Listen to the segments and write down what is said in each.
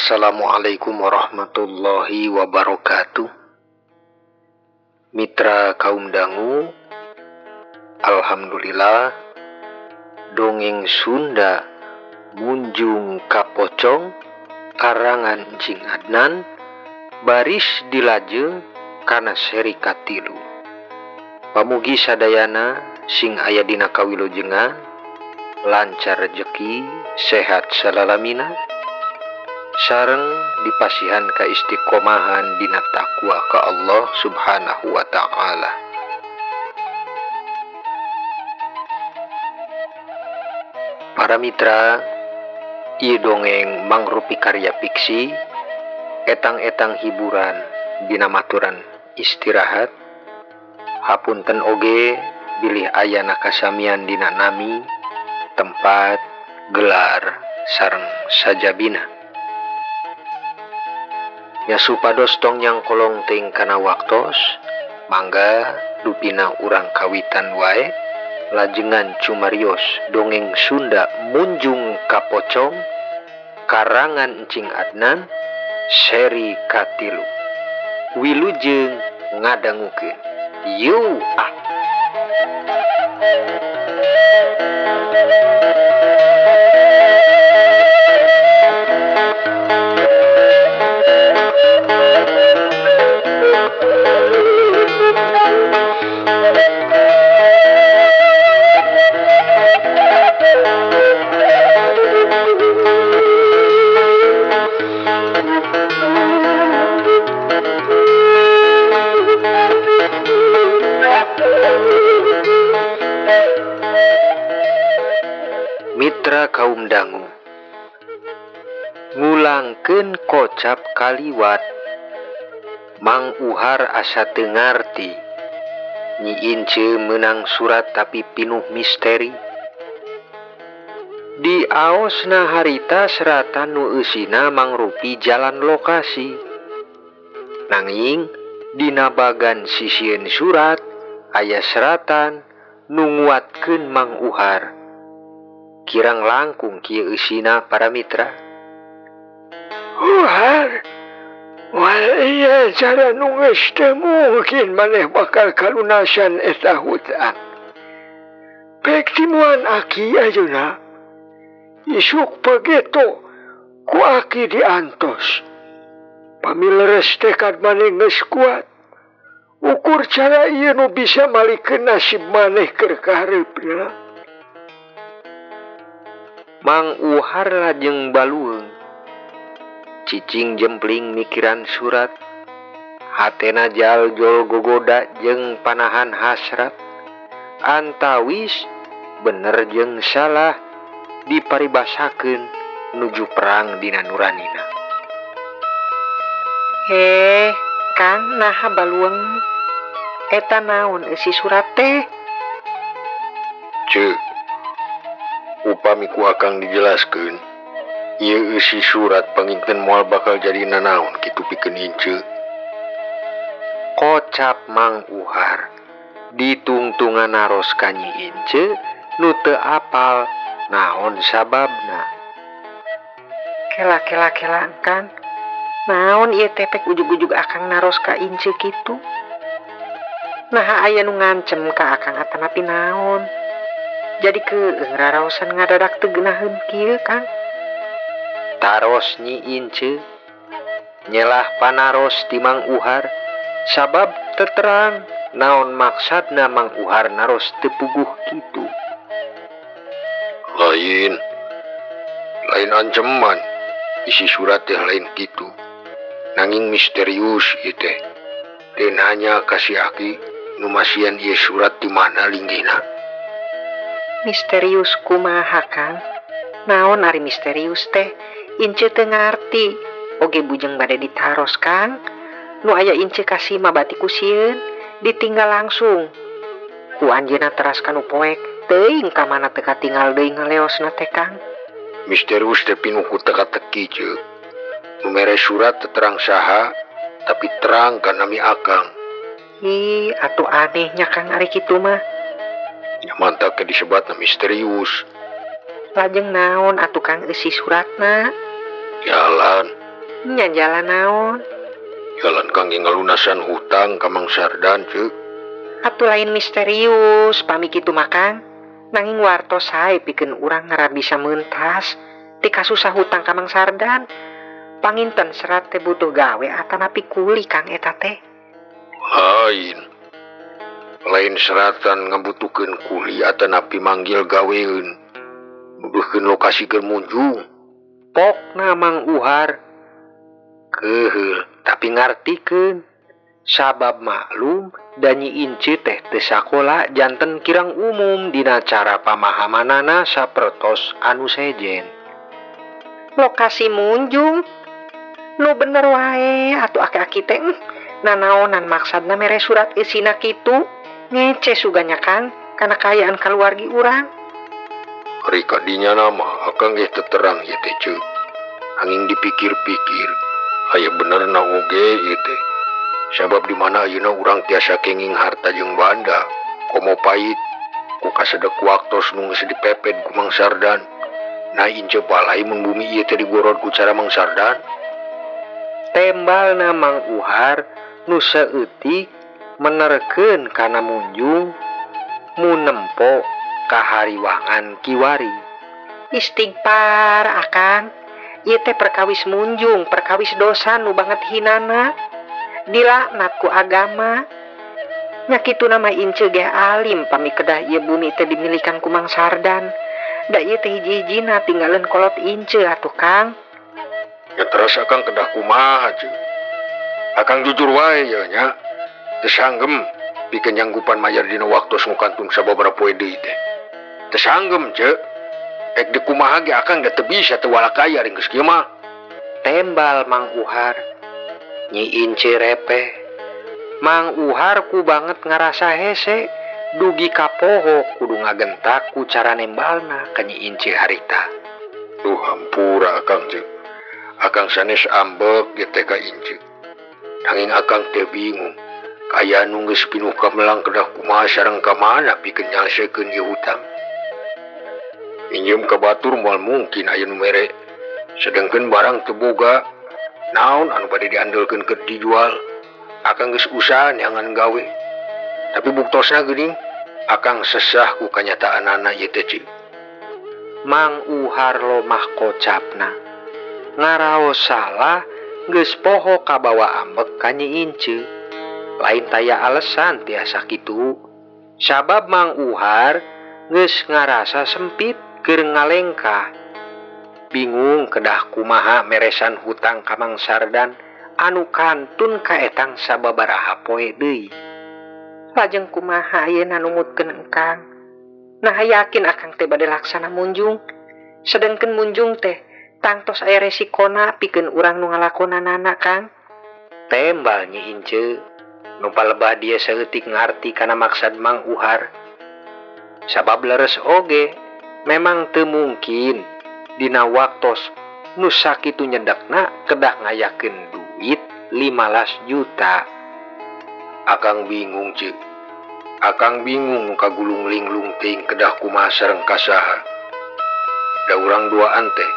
Assalamualaikum warahmatullahi wabarakatuh. Mitra kaum dangu, alhamdulillah dongeng Sunda Munjung Ka Pocong karangan Encing Adnan baris dilajeng kana seri katilu. Pamugi sadayana sing aya dina kawilujengan, lancar rejeki, sehat salalamina, sareng dipasihan ka istiqomahan dina takwa ka Allah Subhanahu wa ta'ala. Para mitra, ieu dongeng mangrupi karya fiksi, etang-etang hiburan dina maturan istirahat. Hapunten oge bilih ayana kasamian dina nami, tempat, gelar, sareng sajabina. Nya supados tong nyangkolong teuing kana waktos, mangga dupina urang kawitan wae lajengan cumarios dongeng Sunda Munjung Ka Pocong karangan Encing Adnan seri katilu. Wilujeng ngadangukeun. Yu ah. Mitra kaum dangu, ngulangkeun kocap kaliwat, Mang Uhar asa teu ngarti. Nyi Ince meunang surat tapi pinuh misteri. Diaosna harita seratan nu eusina mangrupi jalan lokasi. Nanging dina bagan sisieun surat aya seratan nu nguatkeun Mang Uhar. Kirang langkung kieu eusina para mitra. Uhar, wal iya cara nu geus teu mungkin maneh bakal kalunasan eta hutang. Pek timuan aki ayeuna. Isuk pageto ku aki diantos. Pamileres tekad maneh geus kuat. Ukur cara ieu nu bisa malikeun nasib maneh keur kahareupna. Mang Uhar lajeng balueung. Cicing jempling mikiran surat. Hatena jaljol gogoda jeung panahan hasrat. Antawis bener jeung salah diparibasakeun nuju perang dina nuranina. Kang, naha balueung? Eta naon eusi surat teh? Ceuk, upami ku akang dijelaskeun, ieu eusi surat panginten moal bakal jadi nanaon kitu pikeun Ince. Kocap Mang Uhar ditungtungan naros ka Nyi Ince nu teu apal naon sababna. Kela-kela-kela Kang, naon ieu teh pek ujug-ujug akang naros ka Ince kitu? Naha aya nu ngancem ka akang atanapi naon? Jadi keung raraosan ngadadak teu geunaheun kieu Kang. Taros Nyi Ince nyelah panaros ti Mang Uhar sabab teterang naon maksadna Mang Uhar naros teu puguh kitu. Lain lain anceman isi surat teh lain kitu, nanging misterius ieu teh. Teu nanya ka si aki nu masihan ieu surat di mana linggihna. Misterius kumaha Kang? Naon ari misterius teh? Ince teu ngarti. Oge bujeng bade ditaros Kang. Nu aya Ince kasima bati ku sieun, ditinggal langsung. Ku anjeunna teras kanu poek, teuing ka mana teu katinggal deui ngaleosna teh Kang. Misterius teh pinuh ku teka-teki ceuk. Nu mere surat teu terang saha, tapi terang ka nami akang. Ih, atuh anehnya Kang ari kitu mah. Ya mantap ke disebatna misterius. Lajeng naon atuh Kang eusi suratna? Jalan. Nya jalan naon? Jalan kangge ngalunasan hutang ka Mang Sardan ceu. Atuh lain misterius pami kitu mah Kang. Nanging wartos sae pikeun urang ngara bisa mentas ti kasusah hutang ka Mang Sardan. Panginten serat teh butuh gawe atanapi kuli Kang eta teh. Lain. Lain seratan ngabutuhkeun kuli atanapi manggil gaweun. Nuduhkeun lokasi keur munjung. Pokna Mang Uhar keuheul tapi ngartikeun. Sabab maklum dan Nyi Ince teh teu sakola janten kirang umum dina cara pamahamanana sapertos anu sejen. Lokasi munjung nu bener wae atuh aki-aki teh nanaonan maksadna mere surat isina kitu ngece suganya Kang kana kaayaan kaluargi urang. Ari kadinya nama akang ge teu terang ieu teh ceu. Angin dipikir-pikir aya benerna oge ieu teh. Sabab di mana ayeuna urang tiasa kenging harta jeung banda komo pait ku kasedek waktos nu geus dipepet ku Mang Sardan. Nah ince balai mun bumi ieu teh digorod ku cara Mang Sardan. Tembalna Mang Uhar nu saeutik menerkeun kana munjung mu nempo kahariwangan kiwari. Istighfar akang, ieu teh perkawis munjung, perkawis dosa nu banget hinana. Dilaknat ku agama. Nya kitu nama ince ge alim pami kedah ieu bumi teh dimilikan ku Mang Sardan. Da ieu teh hiji-hijina tinggaleun kolot ince atuh Kang. Ya terus akang kedah kumaha ceu. Akang jujur wae ya nya. Teu sanggem pikeun nyanggupan mayar dina waktos nu kantun sababaraha poe deui teh. Teu sanggem ceu. Ek di kumaha ge akang da teu bisa teu walakaya ring geus kieu mah. Tembal Mang Uhar. Nyi Ince repeh. Mang Uhar ku banget ngarasa hese dugi kapoho kudu ngagentak ku cara nembalna ka Nyi Ince harita. Duh hampura akang ceu. Akang sanes ambek ge teh ka Ince. Nanging akang teh bingung. Kaya nu geus pinuh kamelang kedah kumaha sareng ka mana pikeun nyalsekeun ieu hutang. Injem ka batur moal mungkin aya nu mere. Sedengkeun barang teu boga. Naon anu bade diandelkeun keur dijual. Akang geus usaha neangan gawe. Tapi buktosna geuning akang sesah ku kanyataanana ieu teh ceu. Mang Uhar lomah kocapna. Ngaraos salah geus poho kabawa ambek ka Nyi Ince. Lain taya alasan tiasa kitu. Sabab Mang Uhar geus ngarasa sempit keur ngalengkah. Bingung kedah kumaha meresan hutang ka Mang Sardan anu kantun kaetang sababaraha poe deui. Lajeng kumaha ayeuna numutkeun engkang? Nah yakin akang teh bade laksana munjung. Sedengkeun munjung teh tangtos aya resikona pikeun urang nu ngalakonanana Kang. Tembal Nyi Ince nu palebah dia saeutik ngarti kana maksad Mang Uhar. Sabab leres oge memang teu mungkin dina waktos nu sakitu nyedekna kedah ngayakeun duit 15 juta. Akang bingung ceu. Akang bingung nu kagulung linglung teuing kedah kumaha sareng ka saha. Da urang duaan teh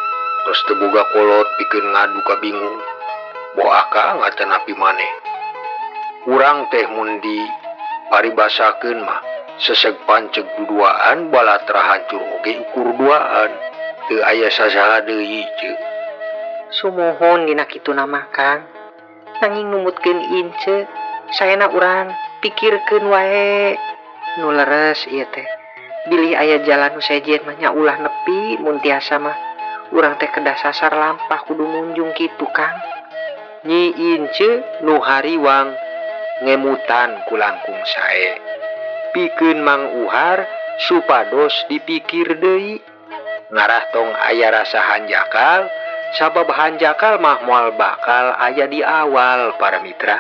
tos teu boga kolot pikeun ngadu ka bingung. Boh akang atanapi maneh. Urang teh mun di paribasakeun mah seseg panceg duduaan balatra hancur oge ukur duaan. Teu aya sasaha deui ceu. Sumuhun dina kitu nama Kang. Nanging numutkeun ince saena urang pikirkeun wae. Nu leres ieu teh. Bilih aya jalan nu sejen mah nya ulah nepi mun tiasa mah. Urang teh kedah sasar lampah kudu munjung kitu Kang. Nyi Ince nu hariwang ngemutan ku langkung sae. Pikeun Mang Uhar supados dipikir deui. Ngarah tong aya rasa hanjakal, sabab hanjakal mah moal bakal aya di awal para mitra.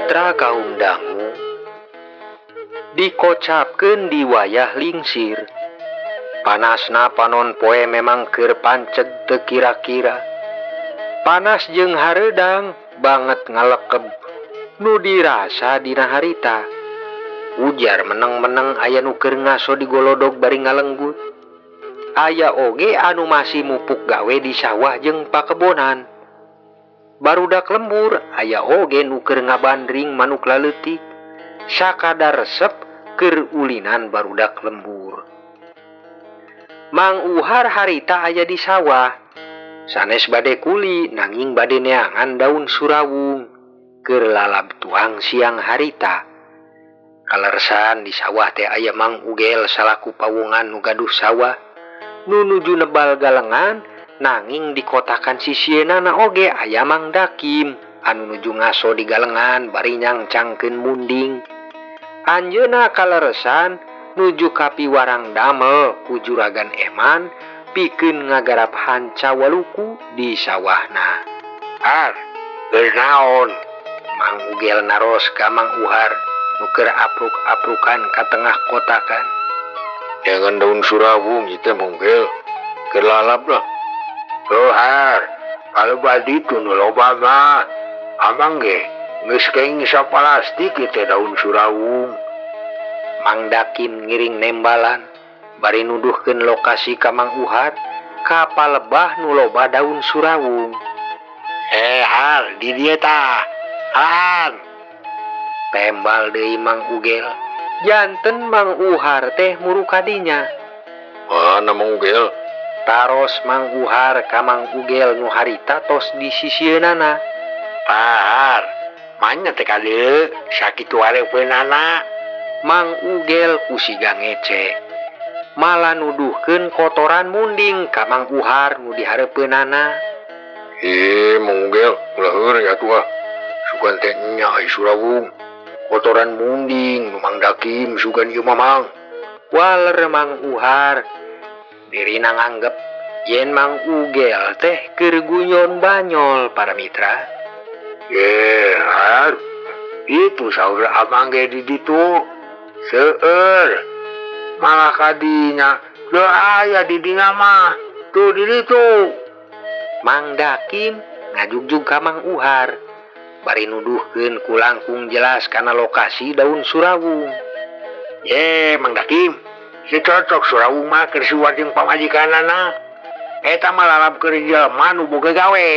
Mitra kaum dangu dikocapkeun di wayah lingsir. Panasna panon poe memang keur panceg teu kira-kira. Panas jeung hareudang banget ngalekeb nu dirasa dina harita. Ujar meneng-meneng aya nu keur ngaso digolodog bari ngalenggut. Aya oge anu masih mupuk gawe di sawah jeung pakebonan. Barudak lembur aya oge nu keur ngabandring manuk laleutik. Sakadar resep keur ulinan barudak lembur. Mang Uhar harita aya di sawah. Sanes bade kuli nanging bade neangan daun surawung keur lalab tuang siang harita. Kalersan di sawah teh aya Mang Ugel salaku pawungan nu gaduh sawah. Nu nuju nebal galengan nanging dikotakan sisieunana oge aya Mang Dakim anu nuju ngaso di galengan bari nyangcangkeun munding. Anjeunna kaleresan nuju kapiwarang damel ku juragan Eman pikeun ngagarap hanca waluku di sawahna. Har, keur naon? Mang Ugel naros ka Mang Uhar nu keur apruk-aprukan ka tengah kotakan. Jangan daun surawung ieu teh Mang Ugel, keur lalap lah. Oh har, kalau badi tu nu loba mah. Amang ge geus kaing sapalastik ieu teh daun surawung. Mang Dakim ngiring nembalan bari nuduhkeun lokasi ka Mang Uhar ka palebah nu loba daun surawung. Har, di dieu tah. Alan. Tembal deui Mang Ugel. Janten Mang Uhar teh muru kadinya. Mana Mang Ugel? Taros Mang Uhar ka Mang Ugel nu harita tos di sisieunana. Har, manya teh kadieu sakitu hareupeunana. Mang Ugel kusiga ngece. Malah nuduhkeun kotoran munding ka Mang Uhar nu dihareupeunana. Mang Ugel, ulah heureuy atuh ah. Sugan teh nya ai surawung. Kotoran munding nu Mang Dakim sugan ieu mah Mang. Waler Mang Uhar. Dirina nganggep yen Mang Ugel teh keur guyon banyol para mitra. Har, itu saur amang ge di ditu. Seueur. Malah kadinya teu aya di dinya mah. Tuh di ditu. Mang Dakim ngajugjug ka Mang Uhar bari nuduhkeun ku langkung jelas kana lokasi daun surawung. Ye, Mang Dakim, si cocok surawung mah keur siwar jeung pamajikanana. Eta mah lalap keur jelema nu boga gawe.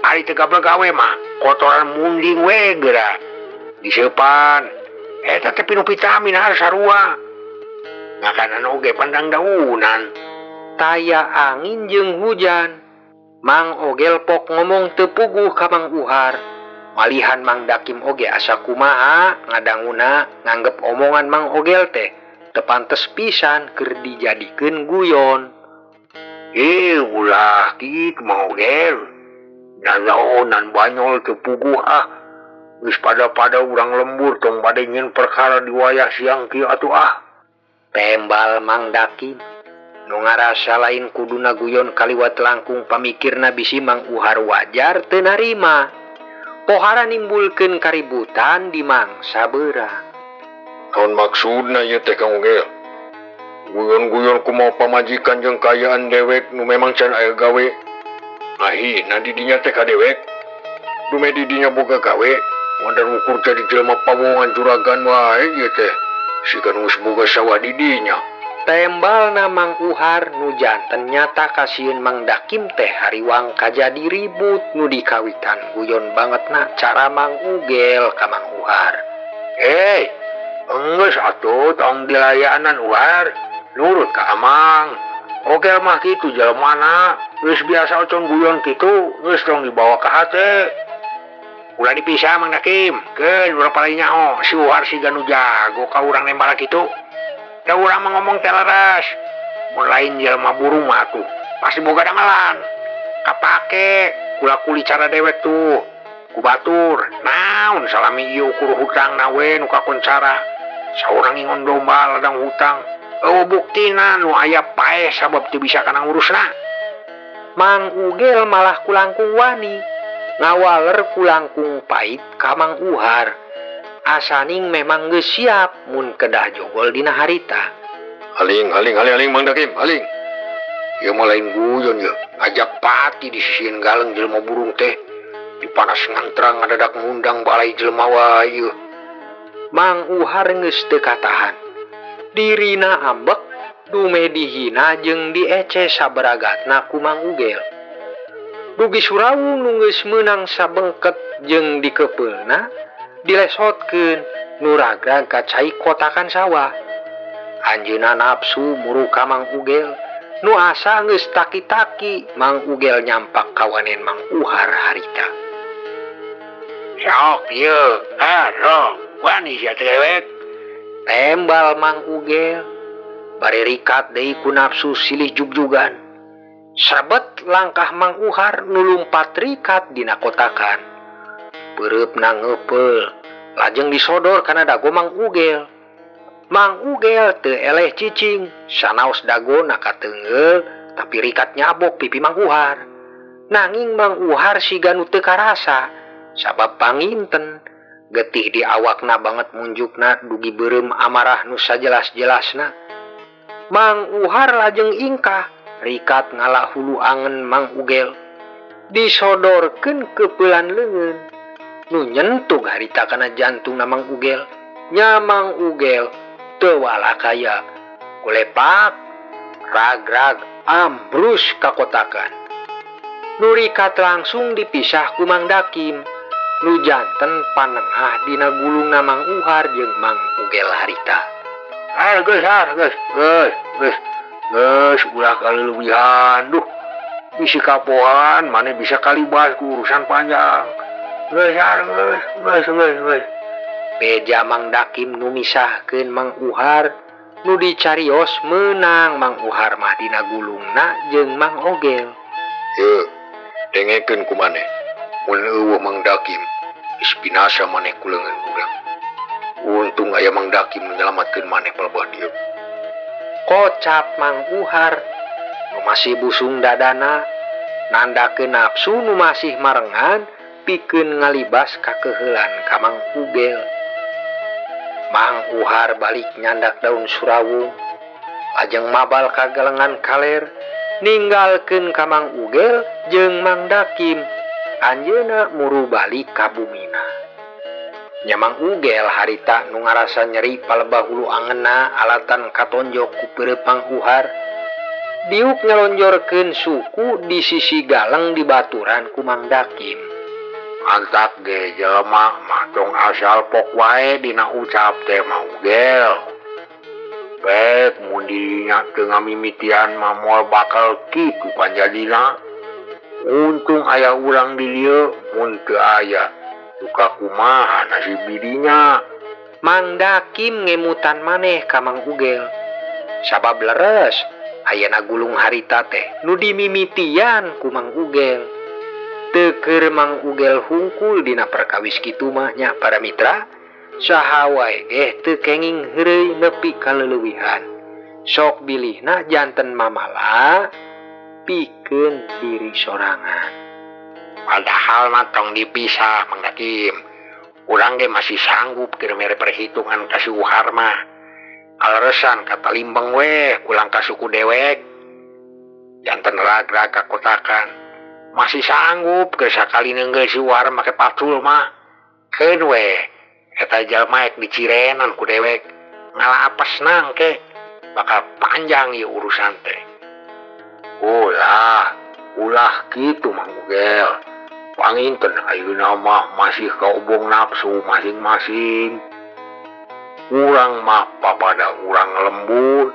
Ari teu gablek gawe mah kotoran munding we geura. Diseupan. Eta teh pinuh vitamin har sarua. Makanan oge pandang daunan. Taya angin jeung hujan. Mang Ogel pok ngomong teu puguh ka Mang Uhar. Malihan Mang Dakim oge asa kumaha ngadanguna nganggep omongan Mang Ogel teh teu pantes pisan keur dijadikeun guyon. Ulah kitu Mang Ogel. Nanaonan banyol teu puguh ah. Geus pada-pada urang lembur tong bade nyieun perkara di wayah siang kieu atuh ah. Tembal Mang Dakim nu ngarasa lain kuduna guyon kaliwat langkung pamikirna bisi Mang Uhar wajar teu narima. Pohara nimbulkeun kaributan di mangsa beurang. Naon maksudna ieu teh Kang Ugel? Guyon-guyon kumaha pamajikan jeung kaayaan dewek nu memang can aya gawe. Ngahina di dinya teh ka dewek. Dume di dinya boga gawe, modar ukur jadi jelema pawongan juragan wae ieu teh. Siga nu geus boga sawah di dinya. Tembalna Mang Uhar nu janten nyata kasieun Mang Dakim teh hariwang kajadi ribut nu dikawitan guyon bangetna cara Mang Ugel ka Mang Uhar. Enggeus atuh tong dilayanan Uhar, nurut ka Amang. Ogel mah kitu jelemana, geus biasa ocon guyon kitu, geus tong dibawa ka hate. Ulah dipisah Mang Dakim, keun urang palai nyaho si Uhar siga nu jago ka urang nembala kitu. Da urang mah ngomong teh leres. Mun lain jelema burung mah atuh pasti boga damelan. Kapake kula kuli cara dewek tuh. Ku batur, naon salami ieu ukur hutang we nu kakoncara. Saurang ngingon domba ladang hutang. Eueuh buktina nu aya paeh sabab teu bisa kana ngurusna. Mang Ugel malah kulangkung wani. Ngawaler ku langkung pait ka Mang Uhar. Asaning memang geus siap mun kedah jogol dina harita. Aling aling aling aling Mang Dakim, aling. Ieu mah lain guyon ye, ngajak pati di sisian galeng jelema burung teh. Dipanas ngantrang ngadadak ngundang balai jelema wae ieu. Mang Uhar geus teu katahan. Dirina ambek, dume dihina jeung diece sabaragatna ku Mang Ugel. Dugi Surawung nu geus meunang sabengket jeung dikepeulna, dilesotkeun nu ragrag ka cai kotakan sawah. Anjeunna nafsu muru ka Mang Ugel, nu asa geus taki-taki Mang Ugel nyampak kawanen Mang Uhar harita. Sok ieu, sok, wani sia dewek. Tembal Mang Ugel, bari rikat deui ku nafsu silih jugjugan. Srebet langkah Mang Uhar nu lumpat rikat dina kotakan. Peureupna ngeupeul, lajeng disodor kana dago Mang Ugel. Mang Ugel teu eleh cicing, sanaos dagona kateunggeul, tapi rikat nyabok pipi Mang Uhar. Nanging Mang Uhar siga nu teu karasa, sabab panginten getih di awakna banget munjukna dugi beureum amarah nu sajelas-jelasna. Mang Uhar lajeng ingkah, rikat ngala hulu angen Mang Ugel. Disodorkeun keupelan leungeun, nu nyentug harita kana jantungna Mang Ugel. Nya Mang Ugel teu walakaya, golepak, ragrag, ambrus kakotakan. Nu rikat langsung dipisah ku Mang Dakim, nu janten panengah dina gulungna Mang Uhar jeung Mang Ugel harita. Ah, geus, ah, geus, geus, geus, geus, ulah kaleuwihan, duh. Bisi kapohan, maneh bisa kalibas ku urusan panjang. Geus, ah, geus, geus, geus, geus. Beja Mang Dakim nu misahkeun Mang Uhar, nu dicarios meunang Mang Uhar mah dina gulungna jeung Mang Ogel. Heuh, dengekeun ku maneh. Mun eueuh Mang Dakim, geus binasa maneh ku leungeun urang. Untung aya Mang Dakim nyelamatkeun maneh palebah dieu. Kocap Mang Uhar, nu masih busung dadana, nandakeun nafsu nu masih marengan pikeun ngalibas kakeuheulan ka Mang Ugel. Mang Uhar balik nyandak daun surawung, lajeng mabal ka galengan kaler, ninggalkeun ka Mang Ugel jeung Mang Dakim. Anjeunna muru balik ka bumina. Nya Mang Ugel harita nu ngarasa nyeri palebah hulu angenna alatan katonjok ku peureub Mang Uhar. Diuk nyelonjorkeun suku di sisi galeng dibaturan ku Mang Dakim. Antak ge jelema mah tong asal pok wae dina ucap teh Mang Ugel. Baik mun dirinya teu ngamimitian mah moal bakal kitu panjadina. Untung aya urang di dieu, mun teu aya duka kumaha nasib dirinya. Mang Dakim ngemutan maneh ka Mang Ugel. Sabab leres ayana gulung harita teh nu dimimitian ku Mang Ugel. Teu keur Mang Ugel hungkul dina perkawis kitu mah nya para mitra. Saha wae ge teu kenging heureuy nepi ka leulewihan. Sok bilihna janten mamala pikeun diri sorangan. Padahal mah tong dipisah Mang Dakim. Urang ge masih sanggup keur mere perhitungan ka si Uhar mah. Aleresan kata limbeng weh kulang ka suku dewek. Janten ragrag kakotakan. Masih sanggup keur sakali neunggeul si Uhar make pacul mah. Keun weh eta jalma ek dicirenan ku dewek. Ngala apes nangke bakal panjang ieu urusan teh. Ulah, ulah kitu Mang Ugel. Panginten ayeuna mah masih kaobong nafsu masing-masing. Urang mah papada urang lembut,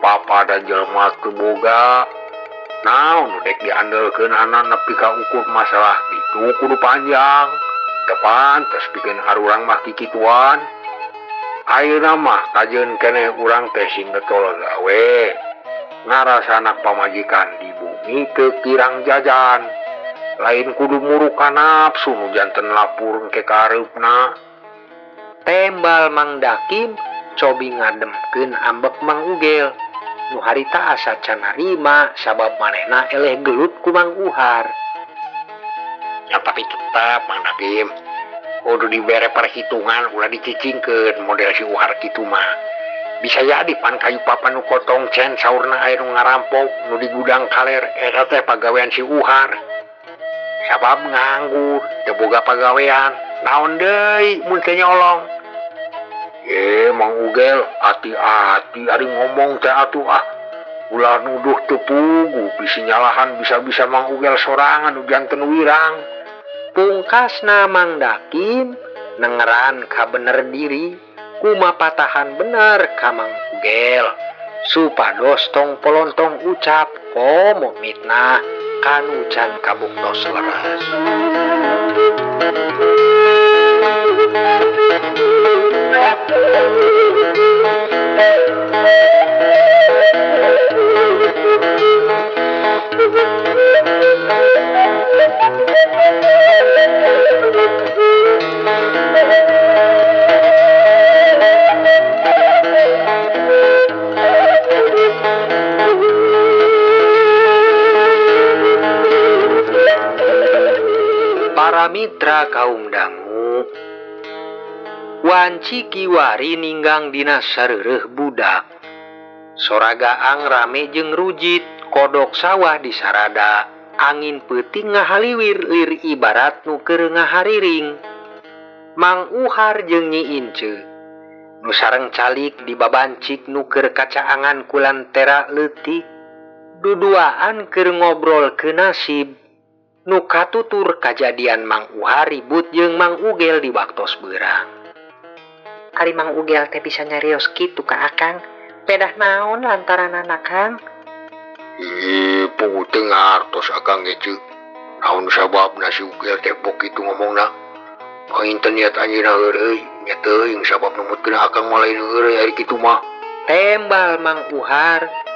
papada jelema teu boga. Naon nu dek diandelkeunana nepi ka ukur masalah kitu kudu panjang. Teu pantes pikeun arurang mah kikituan. Ayeuna mah kajeun keneh urang teh sing getol gawe. Ngarasana pamajikan di bumi teu kirang jajan. Lain kudu murukan nafsu nu janten lapur ke kareupna. Tembal Mang Dakim cobi ngademkeun ambek Mang Ugel. Nu harita asa can narima sabab manehna eleh gelut ku Mang Uhar. Ya tapi tetap Mang Dakim kudu dibere perhitungan ulah dicicingkeun model si Uhar kitu mah. Bisa jadi pan kayu papan nu kotong cen saurna aya nu ngarampok nu di gudang kaler eta teh pagawean si Uhar. Sabab nganggur teu boga pagawean naon deui mun teu nyolong. Mang Ugel hati-hati ari ngomong teh atuh ah. Ulah nuduh teu puguh bisi nyalahan bisa-bisa Mang Ugel sorangan nu janten wirang. Pungkasna Mang Dakim nengeran ka bener diri kuma patahan bener ka Mang Ugel supados tong polontong ucap komo mitnah kanu can kabuktos leres. Para mitra kaum dangu, wanci kiwari ninggang dina sareureuh budak. Soragaang rame jeung rujit, kodok sawah di sarada, angin peuting ngahaliwir lir ibarat nu keur ngahariring. Mang Uhar jeung Nyi Ince nu sareng calik di babancik nu keur kacaangan ku lantera leutik, duduaan keur ngobrol ke nasib. Nu katutur kajadian Mang Uhar ribut jeung Mang Ugel di waktos beurang. Ari Mang Ugel teh bisa nyarios kitu ka Akang, pedah naon lantaran anak Kang? Ih, puguh teu ngartos Akang ge ceuk. Naon sababna si Ugel teh pok kitu ngomongna? Panginten niat anjeunna heureuy, nya teuing sabab numutkeun Akang mah lain heureuy ari kitu mah. Tembal Mang Uhar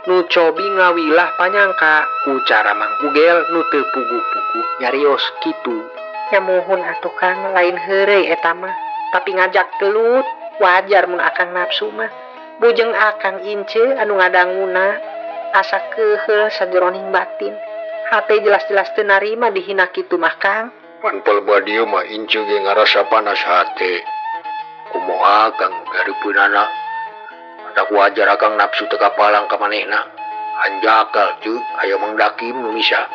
nu cobi ngawilah panyangka ku cara Mang Ugel nu teu puguh-puguh nyarios kitu. Ya muhun atuh Kang, lain heureuy eta mah, tapi ngajak gelut, wajar mun Akang nafsu mah. Bujeng Akang Ince anu ngadanguna asa keuheul sajeroning batin. Hate jelas-jelas teu narima dihina kitu mah Kang. Pan palebah dieu mah Ince ge ngarasa panas hate. Kumaha Akang gareupeunana? Tak wajar Akang nafsu teu kapalang ka manehna. Hanjakal ceuk aya Mang Dakim nu misa.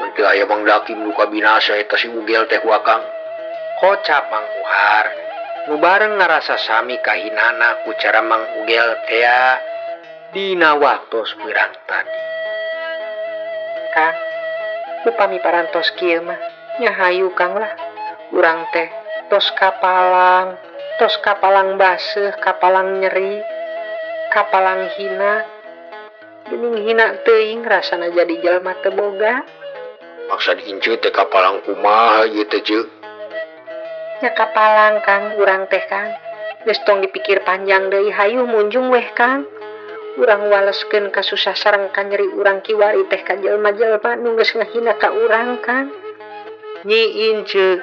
Mun teu aya Mang Dakim nu kabinasa eta si Ugel teh ku Akang. Kocap Mang Uhar nu bareng ngarasa sami kahinana ku cara Mang Ugel tea dina waktos beurang tadi. Kang, upami parantos kieu mah nya hayu Kang lah. Urang teh tos kapalang baseuh, kapalang nyeri, kapalang hina. Geuning hina teuing rasana jadi jelema teu boga. Maksa diince teh kapalang kumaha ieu teh ceuk? Nya kapalang Kang, urang teh Kang. Geus tong dipikir panjang deui, hayu munjung weh Kang. Urang waleskeun kasusah sareng kanyeri urang kiwari teh ka jelema-jelema nu geus ngahina ka urang Kang. Nyi Ince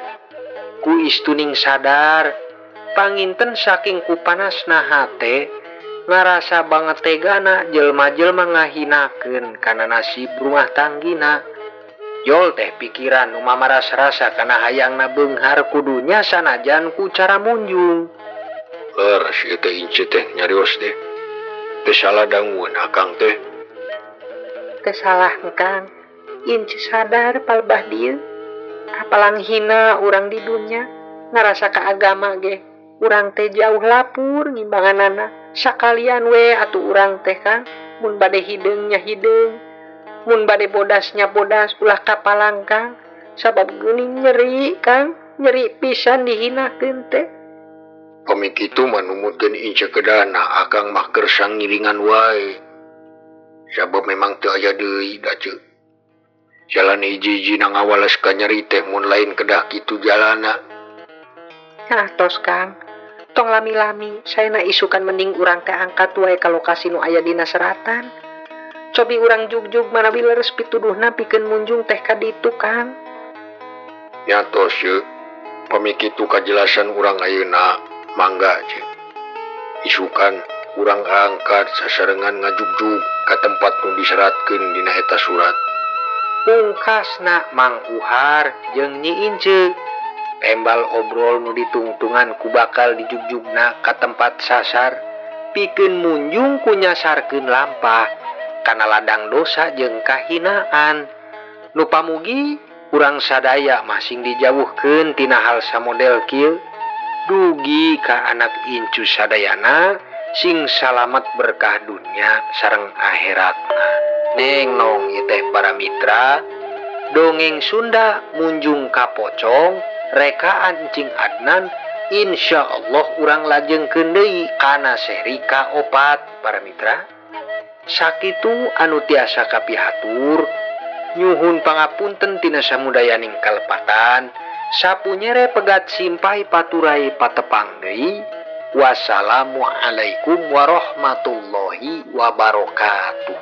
ku istuning sadar panginten saking ku panasna hate ngarasa banget tegana jelma-jelma ngahinakeun kana nasib rumah tanggina. Jol teh pikiran nu mamaras-rasa kana hayangna beunghar kudunya sanajan ku cara munjung. Leres ieu teh Ince teh nyarios teh. Teu salah dangueun Akang teh. Teu salah Kang. Ince sadar palebah dieu. Kapalang hina urang di dunya, ngarasa ka agama ge. Urang teh jauh lapur ngimbanganana. Sakalian we atuh urang teh Kang, mun bade hideungnya hideung, mun bade bodasnya bodas, ulah kapalang Kang. Sabab geuning nyeri Kang, nyeri pisan dihinakeun teh. Pami kitu mah numutkeun Ince kedana Akang mah keur sangiringan wae. Sabab memang teu aya deui da ceuk. Jalan hiji-hiji na ngawales ka nyeri teh mun lain kedah kitu jalana. Nah tos Kang, tong lami-lami, saena isukan mending urang teh angkat wae ka lokasi nu aya dina seratan. Cobi urang jugjug manawi leres pituduhna pikeun munjung teh ka ditu Kang. Nya tos ye, pami kitu kajelasan urang ayeuna mangga ce. Isukan urang angkat sasarengan ngajugjug ka tempat nu diseratkeun dina eta surat. Pungkasna Mang Uhar jeung Nyi Ince. Tembal obrol nu ditungtungan ku bakal dijugjugna ka tempat sasar pikeun munjung ku nyasarkeun lampah kana ladang dosa jeung kahinaan. Nu pamugi urang sadaya masing dijauhkeun tina hal samodel kieu dugi ka anak incu sadayana sing salamet berkah dunya sareng akhiratna. Neng nong ieu teh para mitra dongeng Sunda munjung ka pocong rekaan Cing Adnan. Insya Allah urang lajengkeun deui kana seri ka-4 para mitra. Sakitu anu tiasa kapihatur, nyuhun pangapunten tina samudayaning kalepatan. Sapunyere pegat simpai paturai patepang deui. Wassalamualaikum warahmatullahi wabarakatuh.